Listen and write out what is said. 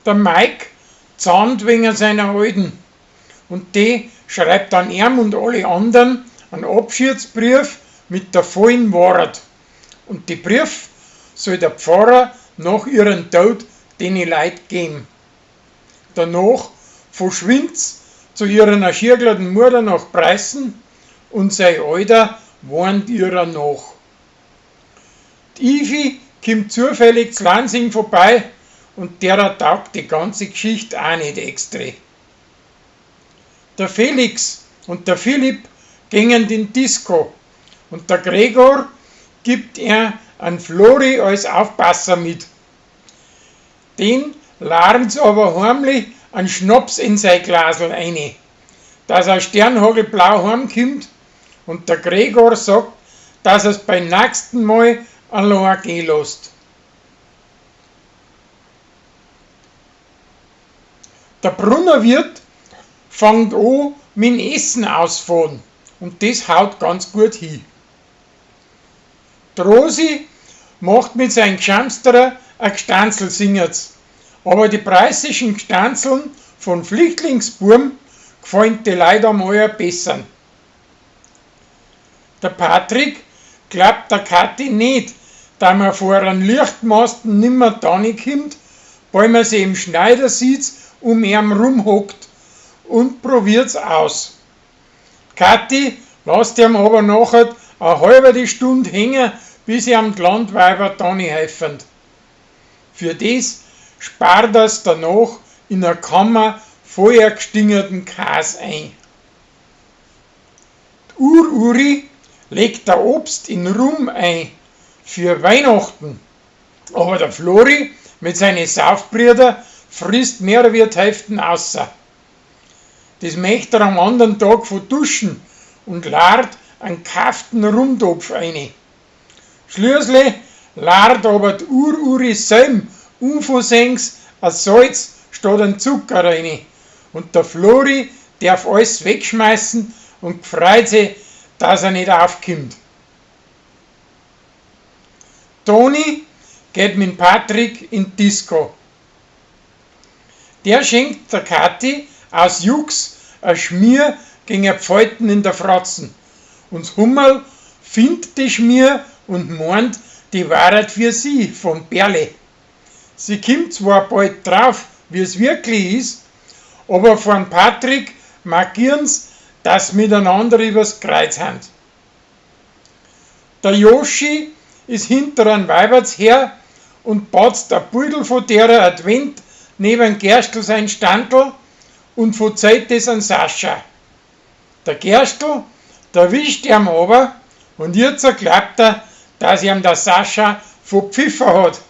Der Mike zahnt wegen seiner Alten und die schreibt dann ihm und alle anderen einen Abschiedsbrief mit der vollen Wahrheit. Und die Brief soll der Pfarrer nach ihrem Tod den Leuten geben. Danach verschwind's zu ihrer schirglerten Mutter nach Preußen und sein Alter warnt ihrer nach. Die Ivi kommt zufällig zu Lansing vorbei und derer taugt die ganze Geschichte auch nicht extra. Der Felix und der Philipp gingen in Disco und der Gregor gibt ihr einen Flori als Aufpasser mit. Den laden's aber heimlich einen Schnaps in sein Glasl eine, dass er sternhagelblau heimkommt und der Gregor sagt, dass er's beim nächsten Mal allein gehen lässt. Der Brunnerwirt fängt an mit dem Essen ausfahren und das haut ganz gut hin. Die Rosi macht mit seinem Gschamsterer ein Gstanzl singert's, aber die preußischen Gstanzeln von Flüchtlingsburm gefallen die Leute am allerbessern. Der Patrick glaubt der Kathi nicht, da man vor einem Lichtmasten nimmer dani kommt, weil man sie im Schneidersitz um ihn rumhockt und probiert's aus. Kathi lässt ihm aber nachher eine halbe Stunde hängen, bis ihm die Landweiber dani helfen. Für das spart er's danach in einer Kammer voller gestingerten Kas ein. Die Ur-Uri legt der Obst in Rum ein für Weihnachten. Aber der Flori mit seinen Saufbrüder frisst mehr wie die Hälfte außer. Das möchte er am anderen Tag verduschen und lad einen kauften Rumtopf ein. Schließlich lad aber die Ur-Uri selb unversehens ein Salz statt ein Zucker rein. Und der Flori darf alles wegschmeißen und freut sich, dass er nicht aufkommt. Toni geht mit Patrick in Disco. Der schenkt der Kathi aus Jux ein Schmier gegen ein Pfalten in der Fratzen. Und Hummerl findet die Schmier und meint, die Wahrheit für sie von Berle. Sie kommt zwar bald drauf, wie es wirklich ist, aber von Patrick markieren's, dass miteinander übers Kreuz hand. Der Joschi ist hinter einem Weiberts her und patzt ein Pudel von derer Advent neben Gerstl sein Standl und verzeiht es an Sascha. Der Gerstl, der wischt ihm aber und jetzt glaubt er, dass ihm der Sascha verpfiffen hat.